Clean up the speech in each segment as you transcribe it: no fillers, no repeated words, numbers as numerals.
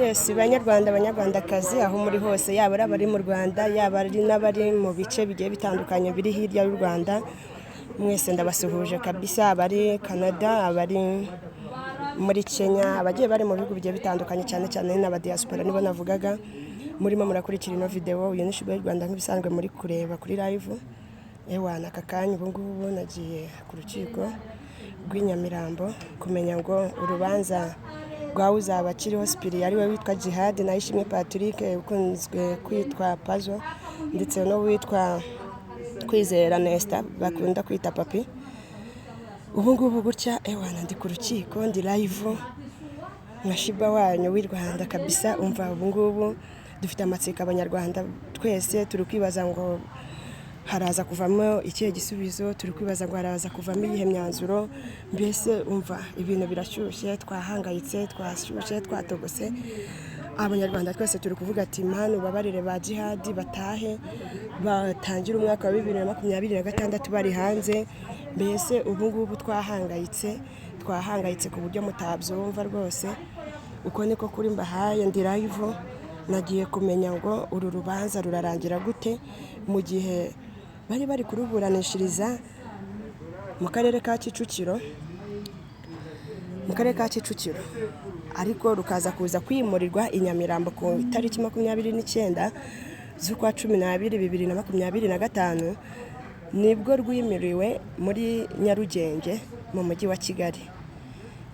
Yes, Banyarwanda, Banyarwandakazi, aho muri hose, yaba ari abari mu Rwanda, yaba ari n'abari mu bice bigiye bitandukanye biri hirya y'u Rwanda, mwese ndabasuhuje kabisa. Abari Canada, abari muri Kenya, abagiye bari mu bihugu bigiye bitandukanye, cyane cyane n'abadiaspora nibo navugaga. Murimo murakurikira ino video, uyu ni Shiba y'u Rwanda nk'ibisanzwe muri kureba kuri live. Ewana, aka kanya ubu ngubu nagiye ku rukiko rw'i Nyamirambo kumenya ngo urubanza rwa Uzabakiriho Sipiri, ariwe witwa Jihad Nayishimwe Patrick ukunzwe kwitwa Pazo, ndetse n'uwitwa Kwizera Nesta bakunda kwita Papi. Ubu ngubu gutya, ewana, ndi ku rukiko, ndi live nka Shiba wanyu w'i Rwanda kabisa. Umva, ubu ngubu dufite amatsiko, Abanyarwanda twese turi kwibaza ngo haraza kuvamo ikihe gisubizo, turi kwibaza ngo haraza kuvamo iyihe myanzuro. Mbese umva, ibintu birashyushye, twahangayitse, twashyushye, twatogose. Abanyarwanda twese turi kuvuga ati: "Manu babarire ba Jihadi batahe, batangire umwaka wa 2026 bari hanze." Mbese ubu ngubu twahangayitse, twahangayitse ku buryo mutabyumva rwose. Uko niko kuri mbahaye. Ndi live, nagiye kumenya ngo uru rubanza rurarangira gute, mu gihe bari bari kuruburanishiriza mu karere ka Kicukiro, mu karere ka Kicukiro, ariko rukaza kuza kwimurirwa i Nyamirambo ku itariki 29 z'ukwa 12 2025. Nibwo rwimuriwe muri Nyarugenge mu mujyi wa Kigali.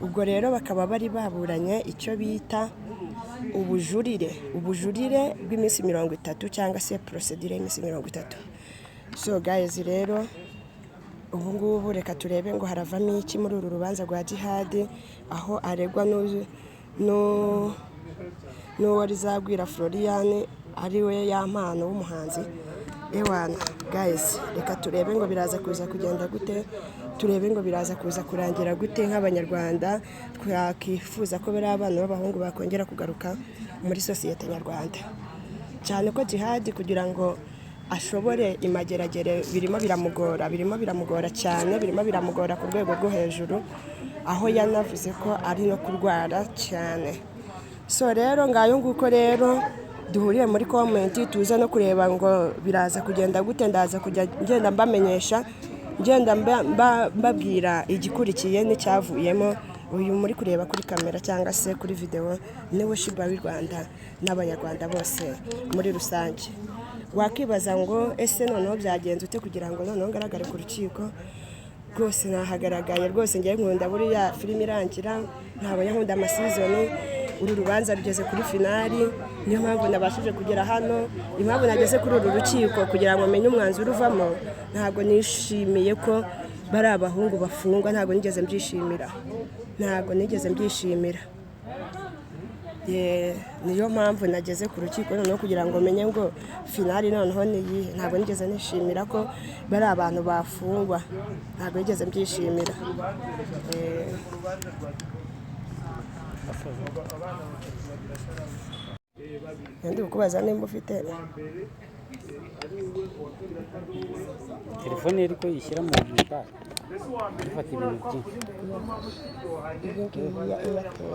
Ubwo rero bakaba bari baburanye icyo bita ubujurire, ubujurire bw'iminsi 30 cyangwa se procédure y'iminsi 30. So guys, rero ubu ngubu reka turebe ngo haravamo iki muri uru rubanza rwa Jihadi, aho aregwa n'uwo Rizagwira Florian, ari we Yampano w'umuhanzi. Ewana guys, reka turebe ngo biraza kuza kugenda gute, turebe ngo biraza kuza kurangira gute. Nk'Abanyarwanda twakifuza ko bariya abana b'abahungu bakongera kugaruka muri sosiyete nyarwanda, cyane ko Jihadi kugira ngo ashobore imageragere birimo biramugora, birimo biramugora cyane, birimo biramugora ku rwego rwo hejuru, aho yanavuze ko ari no kurwara cyane. So rero ngayo nguko. Rero duhuriye muri comment, tuze no kureba ngo biraza kugenda gute. Ndaza kujya ngenda mbamenyesha, ngenda mbabwira igikurikiye n'icyavuyemo. Uyu muri kureba kuri kamera cyangwa se kuri videwo niwe Shiba w'i Rwanda n'Abanyarwanda bose muri rusange. Wakibaza ngo ese noneho byagenze ute kugira ngo noneho ngaragare ku rukiko? Rwose nahagaragaye rwose. Ngewe nkunda buriya filime irangira, ntabwo nkunda amaseason. Uru rubanza rugeze kuri finale, niyo mpamvu nabashije kugera hano. Impamvu nageze kuri uru rukiko kugira ngo menye umwanzuro uvamo, ntabwo nishimiye ko bari abahungu bafungwa, ntabwo nigeze mbyishimira, ntabwo nigeze mbyishimira. Niyo mpamvu nageze ku rukiko noneho kugira ngo menye ngo finale noneho ni iyihe. Ntabwo nigeze nishimira ko bari abantu bafungwa, ntabwo nigeze mbyishimira. Ndi kukubaza nimba ufite Telefone ariko yishyira mu bag ifata ibintu byinshi. Iyi ngiyi ya Airtel.